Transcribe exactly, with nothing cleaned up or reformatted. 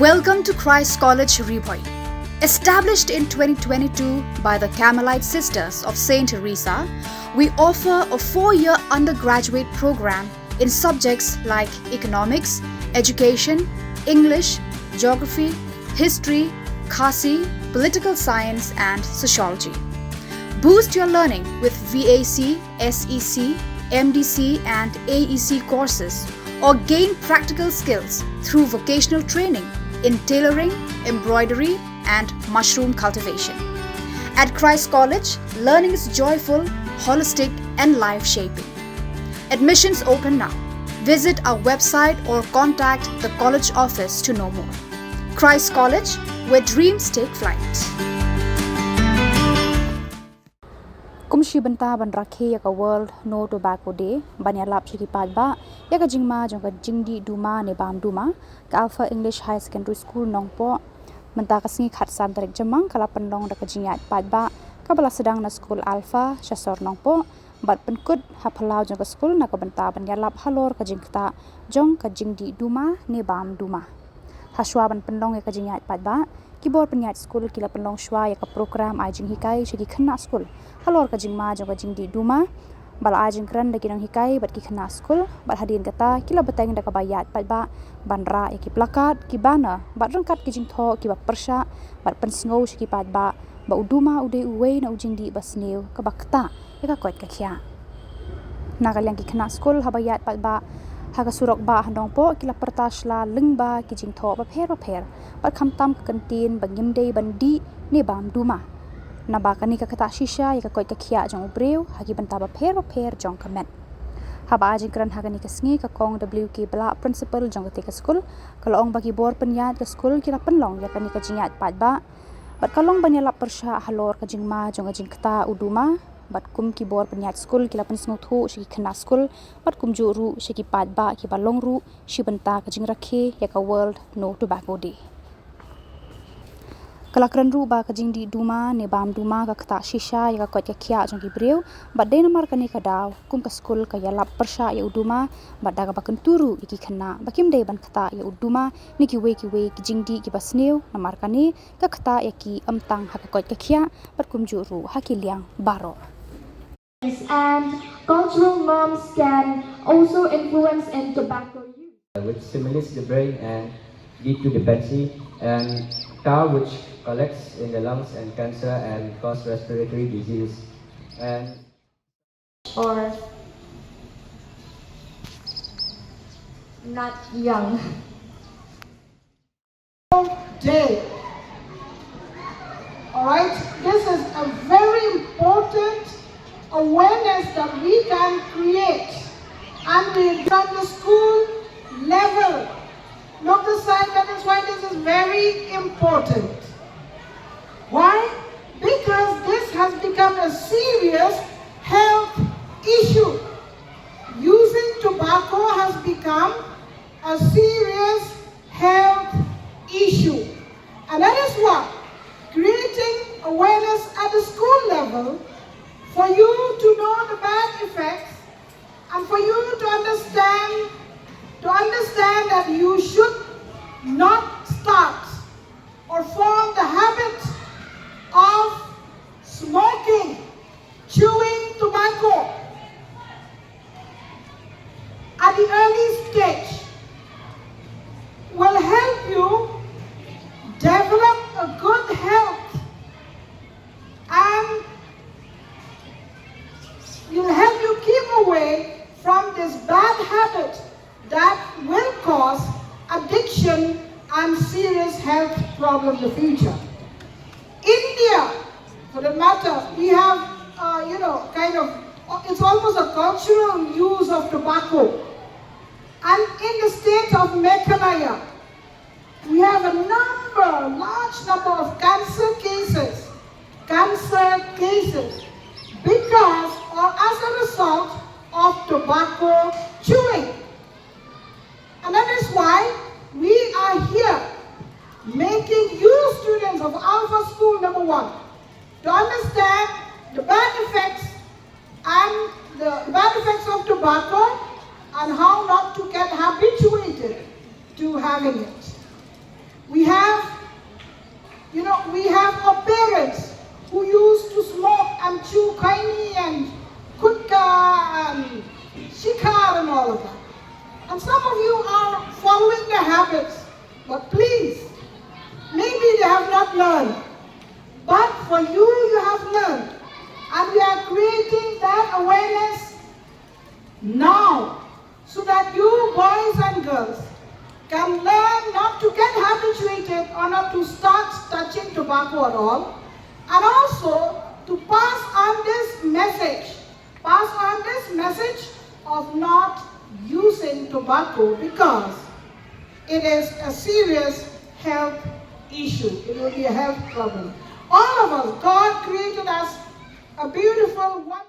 Welcome to Christ College Ri Bhoi. Established in twenty twenty-two by the Carmelite Sisters of Saint Teresa, we offer a four year undergraduate program in subjects like economics, education, English, geography, history, Khasi, political science, and sociology. Boost your learning with V A C, S E C, M D C, and A E C courses, or gain practical skills through vocational training in tailoring, embroidery, and mushroom cultivation. At Christ College, learning is joyful, holistic, and life shaping. Admissions open now. Visit our website or contact the college office to know more. Christ College, where dreams take flight. Kum shi bynta ban rakhe ïa ka World No Tobacco Day, ban ïalap sha ki paidbah ïa ka jingma jong ka jingdih duma ne bam duma, ka Alpha English Higher Secondary School Nongpoh, mynta ka sngi khatsan tarik Jymmang ka la pynlong da ka jingïaid paidbah kaba la sdang na skul Alpha sha sor Nongpoh, bad pynkut ha phyllaw jong ka skul na ka bynta ban ïalap halor ka jingktah jong ka jingdih duma ne bam duma. Hashwa ban pynlong ïa ka jingïaid paidbah, ki bor pynïaid skul ki la pynlong shwa ïa ka program ai jinghikai sha ki khynnah skul halor ka jingma jong ka jingdih duma, ba la ai jingkren da ki nonghikai bad ki khynnah skul, bad hadien kata ki la bteng da kaba ïaid paidbah ban rah ïa ki placard, ki banner, bad ryngkat ki jingthoh kiba pyrshah, bad pynsngew sha ki paidbah ba u duma u dei uwei na u jingdih basniew kaba ktah ïa ka koit ka khiah. Na ka liang ki khynnah skul haba ïaid paidbah ha ka surok bah ha Nongpoh ki la pyrta shla lyngba ki jingthoh bapher bapher, bad khamtam ka kyntien ba ngim dei ban dih ne bam duma, naba kane ka ktah shisha ïa ka koit ka khiah jong u briew ha ki bynta bapher bapher jong ka met. Haba ai jingkren ha kane ka sngi, ka Kong W K Blah, Principal jong kata ka skul, ka la ong ba ki bor pynïaid ka skul ki la pynlong ïa kane ka jingïaid paidbah, bad ka long ban ïalap pyrshah halor ka jingma jong ka jingktah u duma, bad kum ki bor pynïaid skul ki la pynsngewthuh sha ki khynnah skul, bad kumjuh ruh sha ki paidbah kiba long ruh shi bynta ka jingrakhe ïa ka World No Tobacco Day. Ka la kren ruh ba ka jingdih duma ne bam duma ka ktah shisha ïa ka koit ka khiah jong ki briew, bad dei namar kane ka daw kum ka skul ka ïalap pyrshah ïa u duma, bad da kaba kyntu ruh ïa ki khynnah ba kim dei ban ktah ïa u duma ne kiwei kiwei ki jingdih kiba sniew, namar kane ka ktah ïa ki ym tang ha ka koit ka khiah bad kumjuh ruh ha ki liang baroh. And cultural norms can also influence in tobacco use, which stimulates the brain and lead to dependency, and tar, which collects in the lungs and cancer and cause respiratory disease, and or not young. Day. All right, this is a very important awareness that we can create, and we from the school level. Look, the side, that is why this is very important. Why? Because this has become a serious health issue. Using tobacco has become a serious health issue. And that is why creating awareness at the school level for you to know the bad effects and for you to understand, to understand that you should not start or form the habit of smoking, chewing tobacco at the early stage will help you develop a good health and will help you keep away from this bad habit that will cause addiction and serious health problem in the future. India, for that matter, we have, uh, you know, kind of, it's almost a cultural use of tobacco. And in the state of Meghalaya, we have a number, large number of cancer cases, cancer cases, because or as a result of tobacco chewing. And that is why we are here making you students of Alpha School number one to understand the bad effects and the bad effects of tobacco and how not to get habituated to having it. We have, you know, we have our parents who used to smoke and chew khaini and gutka and shikhar and all of that. And some of you are following the habits, but please, maybe they have not learned. But for you, you have learned. And we are creating that awareness now, so that you boys and girls can learn not to get habituated or not to start touching tobacco at all, and also to pass on this message, pass on this message of not using tobacco, because it is a serious health issue. It will be a health problem. All of us, God created us a beautiful, wonderful